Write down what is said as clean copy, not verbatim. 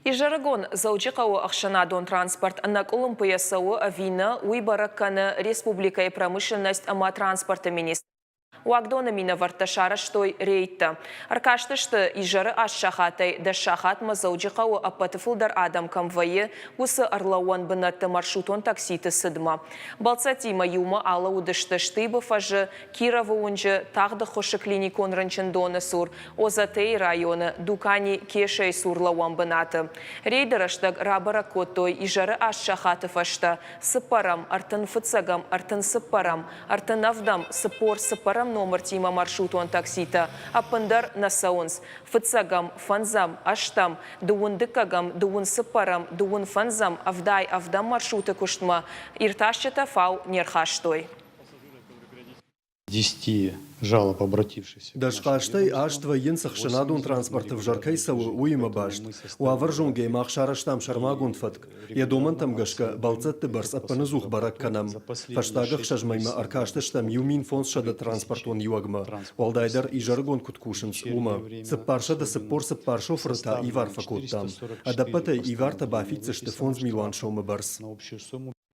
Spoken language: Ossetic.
Изӕрыгон Дзӕуджыхъӕуы ӕхсӕнадон транспорт ӕнӕкъуылымпыйӕ цӕуы ӕви нӕ, уый бӕрӕг кӕны республикӕйы промышленность ӕмӕ транспорты министр. Уагдоны минӕвӕрттӕ сарӕзтой рейдтӕ. Ӕркастысты, изӕры аст сахатӕй дӕс сахатмӕ Дзӕуджыхъӕуы ӕппӕты фылдӕр адӕм кӕм вӕййы, уыцы ӕрлӕууӕн бынӕтты маршрутон такситы цыдмӕ. Бӕлццӕттимӕ иумӕ алӕууыдысты Штыбы фӕзы, Кировы уынджы, тагъд ӕххуысы клиникон рынчындоны цур, Озатейы районы дукани Кешайы цур лӕууӕн бынаты. Рейды рӕстӕг рабӕрӕг кодтой изӕры аст сахаты фӕстӕ цыппӕрӕм, ӕртын фыццӕгӕм, ӕртын цыппӕрӕм, ӕртын ӕвдӕм, цыппор цыппӕрӕм номыртимӕ маршрутон такситӕ ӕппындӕр нӕ цӕуынц. Фыццӕгӕм, фӕндзӕм, ӕстӕм, дыууын дыккӕгӕм, дыууын цыппӕрӕм, дыууын фӕндзӕм, ӕвдай ӕвдӕм маршруты куыстмӕ иртасджытӕ фау не рхастой. Десяти жалоб обратившихся. Дӕс хъазтӕй аст вӕййынц ӕхсӕнадон транспорт ӕвзӕр кӕй цӕуы, уыимӕ баст. Уавӕр зонгӕйӕ мах сарӕзтам сӕрмагонд фӕтк. Йӕ домӕнтӕм гӕсгӕ бӕлццӕтты бӕрц ӕппынӕдзух бӕрӕг кӕнӕм. Фӕстаг ӕхсӕз мӕймӕ ӕркастыстӕм 1500 транспортон иуӕгмӕ, уӕлдайдӕр изӕрыгон куыд кусынц, уымӕ. 444 шофыры та ивар фӕкодтам. Ӕдӕппӕтӕй ивартӕ бафиддзысты 5 милуан сомы бӕрц.